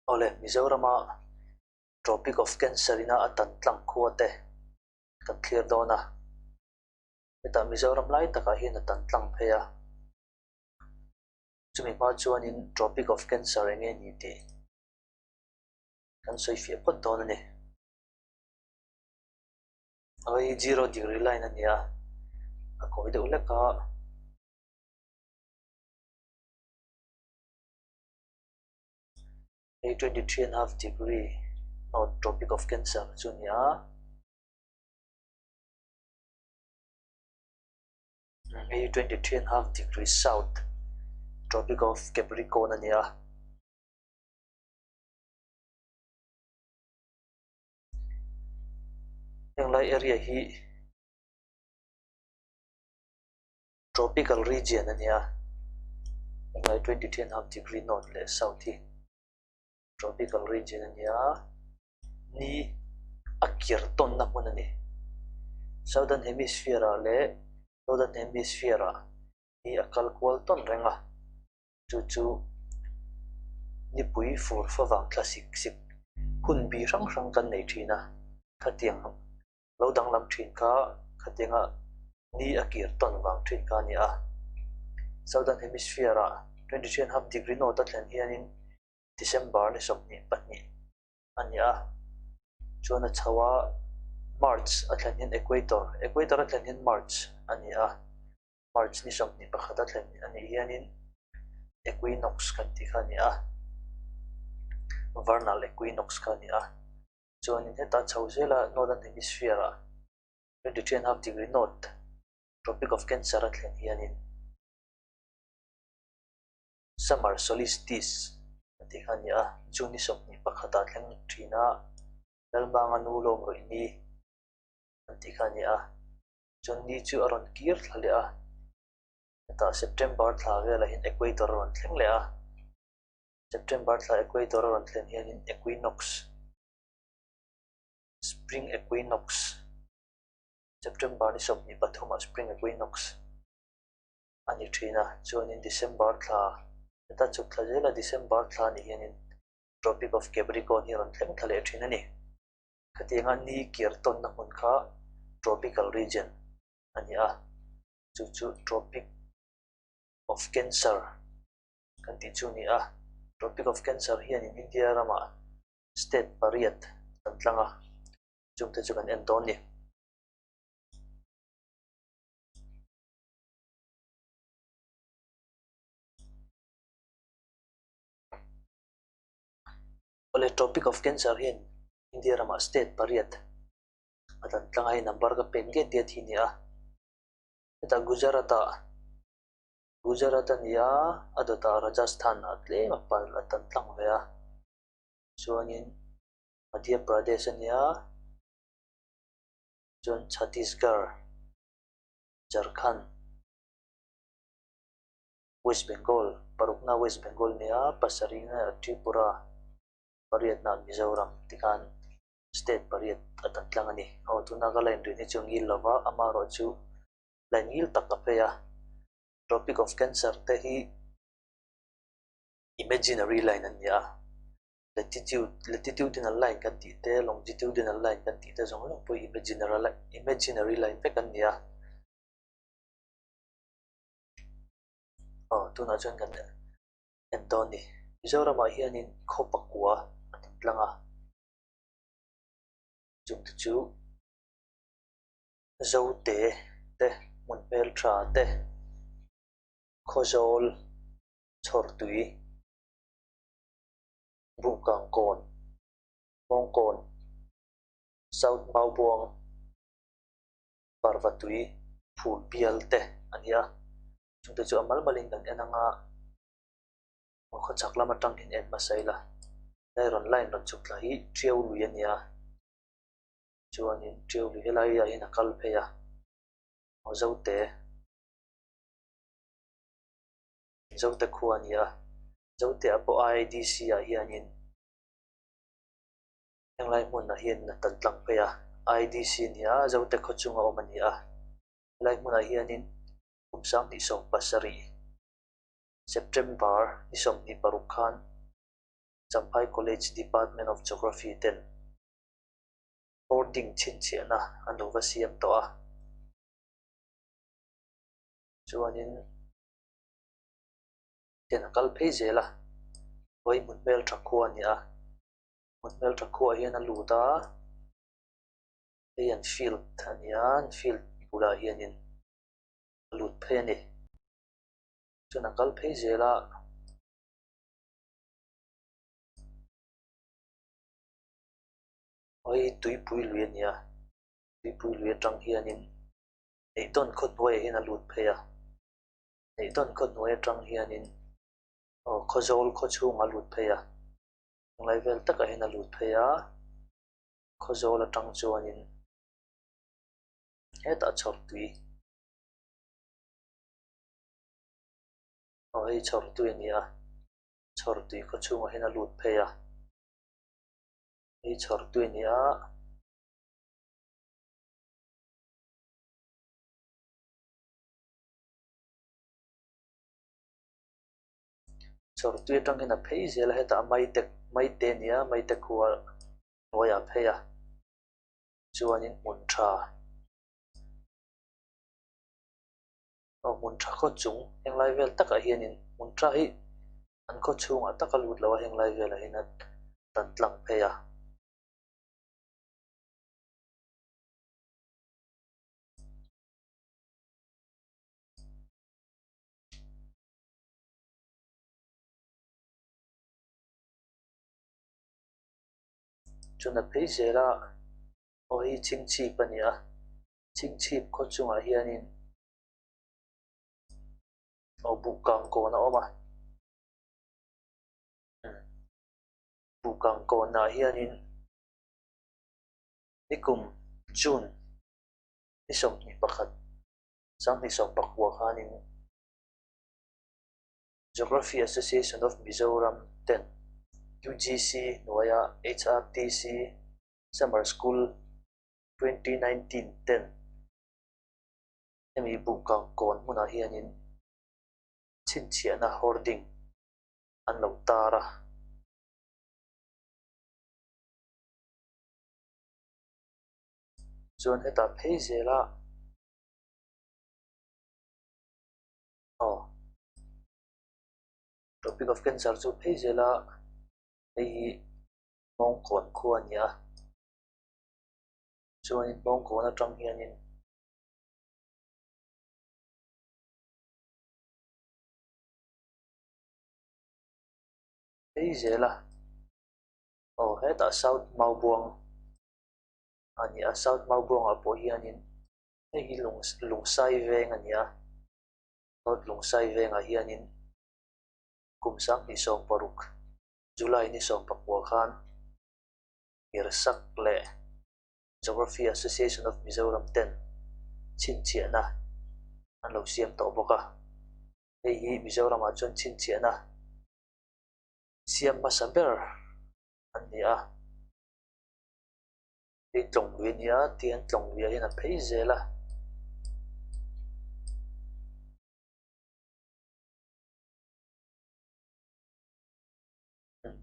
Awle, Mizorama Tropic of Cancer ina a tan tlang khua te kan thlir dawn a. Hetah Mizoram lai takah hian a tan tlang phei a. Chumi hma chuanin Tropic of Cancer eng nge ni tih kan sawi fiah phawt dawn a ni. Hei zero degree line a ni a, a kawi deuh hlek a. Hei 23.5 degree north Tropic of Cancer chu a ni a. Hei 23.5 degree south Tropic of Capricorn a ni a. Heng lai area hi tropical region a nia heng lai 23.5 degree north leh south hi tropical region a nia ni a kir tawnna hmun a ni southern hemisphere ah leh northern hemisphere ah ni a kal kual tawn reng a. Chu chu nipui fur favang thla sik sik hun bi hrang hrang kan nei thin a, khatiang lo danglam thin kha khatianga ni a kir tawn vang thin kha a ni a. Southern Hemisphere-ah 23.5 degree north a thlen hianin December ni 22 a ni a, chuan a chho a, March a thlen hian Equator, Equator a thlen hian March a ni a. March ni 21 a thlen a nih hianin Equinox kan tih kha a ni a, Vernal Equinox kha a ni a. Chuanin heta chho zela Northern Hemisphere-ah 23.5 degree north, Tropic of Cancer a thlen hianin Summer Solstice kan tih kha a ni a, June ni 21 ah thleng thin a, Lalmanga nu lawm rawih ni kan tih kha a ni a. Chuan ni chu a rawn kir thla leh a, hetah September thla velah hian Equator a rawn thleng leh a, September thla Equator a rawn thlen hianin Equinox, Spring Equinox, September ni 23 ah Spring Equinox a ni thin a, chuanin December thla, heta chhuk thla zela December thla ni hianin Tropic of Capricorn hi a rawn thleng thla leh thin a ni. Khatianga ni kir tawnna hmun kha tropical region a ni a, chu chu Tropic of Cancer kan tih chu a ni a. Tropic of Cancer hianin India ramah state pariat kan tlang a, chungte chu kan en dawn ni. Awle Tropic of Cancer hian India ramah state pariat a dan tlang a, hei number ka pek diat diat hi a ni a. Hetah Gujarat ah Gujarat a ni a, a dawtah Rajasthan ah tlem a pal a dan tlang ve a. Chuanin Madhya Pradesh a ni a, chuan Chhattisgarh, Jharkhand, West Bengal, parukna West Bengal nia pasarihna Tripura, pariatna Mizoram tikhan state pariat a tan tlang a ni. Aw tuna ka line rin hi chu ngil lova amaherawhchu line ngil tak a phei a. Tropic of Cancer te hi imaginary line an ni a, latitude latitudinal line kan tih te longitudinal line kan tih te zawng zawng pawh hi imaginary line vek an ni a. Aw tunah chuan kan en dawn a ni. Mizoramah hianin khaw pakua a tam tlang a, chungte chu Zote te, hmun hmeltha te, Khawzawl, Chhawrtui, Buhkangkawn, Hmawngkawn, South Maubuang, Parvatui phul bial te a ni a, chungte chu a mal malin kan en anga khaw chhak lam atang hian en hmasa ila helai rawn line rawn chhuk thla hi Tiau lui a ni a, chuanin Tiau lui helai ah hian a kal phei a, aw Zote Zote khua a ni a, Zote ah pawh I_D_C ah hianin. Henglai hmunah hian a tan tlang phei a, IDC a ni a, Zote khaw chunga awm a ni a. Helai hmunah hianin kum 2070 September ni 26 khan. Champhai College Department of Geography ten hoarding chhinchhiahna an lo va siam tawh a. Chuanin ten a kal phei zel a, vawi hmun hmel tha khua a ni a, hmun hmel tha khuaah hian a lut a, hei an field a ni a, an field bulah hianin a lut phei a ni. Chuan a kal phei zel a. Hei tuipui lui a ni a, tuipui lui atang hianin Neihdawn khaw hnuaiah hian a lut phei a, Neihdawn khaw hnuai atang hianin aw Khawzawl khaw chhungah a lut phei a, tunlai vel takah hian a lut phei a, Khawzawl atang chuanin hetah chhawrtui aw hei chhawrtui a ni a, chhawrtui khaw chhungah hian a lut phei a, hei chhawrtui a ni a. Chhawrtui atang hian a phei zel a, hetah maite maite a ni a, maite khua hnuaiah a phei a, chuanin hmun tha aw hmun tha khaw chung henglai vel takah hianin hmun tha hi an khaw chhungah tak a lut lo a, henglai velah hian a tan tlang phei a. Chuan a phei zel a, aw hei chhingchhip a ni a, chhingchhip khaw chungah hianin aw buh kang kawn a awm a, buh kang kawnah hianin nikum June ni 21 2019 khanin Geography Association of Mizoram ten UGC hnuaia HRTC Summer School 2019 ten hemi buhkang kawn hmunah hianin chhinchhiahna hoarding an lo tar a. Chuan hetah phei zela aw Tropic of Cancer chu phei zela hei hi Hmawngkawn khua a ni a, chuanin Hmawngkawn atang hianin phei zela aw hetah South Maubuang a ni a, South Maubuangah pawh hianin hei hi lung lungsai veng a ni a, North Lungsai vengah hianin kum 2016 July ni 19 khan Ngirsak leh Geography Association of Mizoram ten chhinchhiahna an lo siam tawh bawk a, hei hi Mizoramah chuan chhinchhiahna siam hmasa ber an ni a. Hei tlawng lui a nia tihian tlawng luiah hian a phei zel a.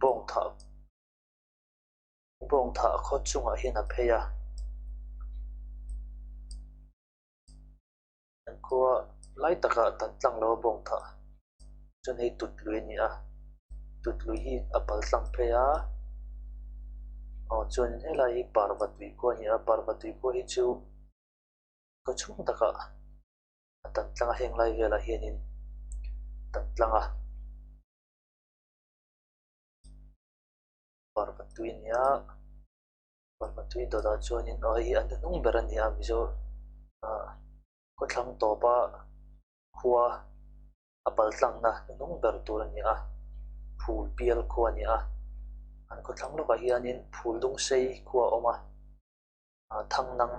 Bawng thah bawng thah khaw chungah hian a phei a. An khua lai takah tan tlang lo a bawng thah chuan hei tut lui a ni a, tut lui hi a pal tlang phei a, aw chuanin helai hi parva tui khua a ni a, parva tui khua hi chu khaw chhung takah a tan tlang a, heng lai velah hianin tan tlang a. Parva tui a ni a. Parva tui dawtah chuanin aw hei hi an hnung ber a ni a Mizo ah khawthlang tawpa khua a pal tlangna hnung ber tur a ni a, phul pial khua a ni a, an khawthlang lawkah hianin phul dung sei khua a awm a, ah thangnang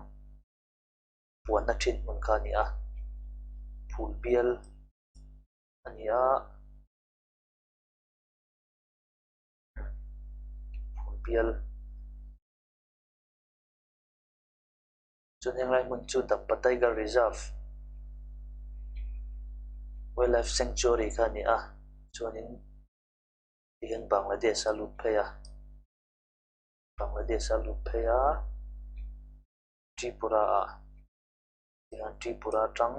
puanna thin hmun kha a ni a, phul bial a ni a. Phulbial chuan henglai hmun chu Dampa Tiger Reserve Wildlife Sanctuary kha a ni a chuanin. Tihian Bangladesh a lut phei a, Bangladesh a lut phei a, Tripura ah tihian Tripura atang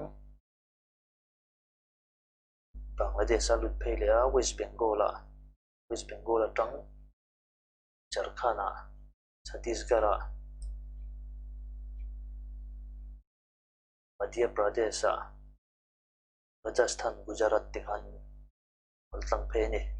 Bangladesh a lut phei leh a, West Bengal ah West Bengal atang Jharkhand ah Chhattisgarh ah Madhya Pradesh ah Rajasthan Gujarat te khan kal tlang phei a ni.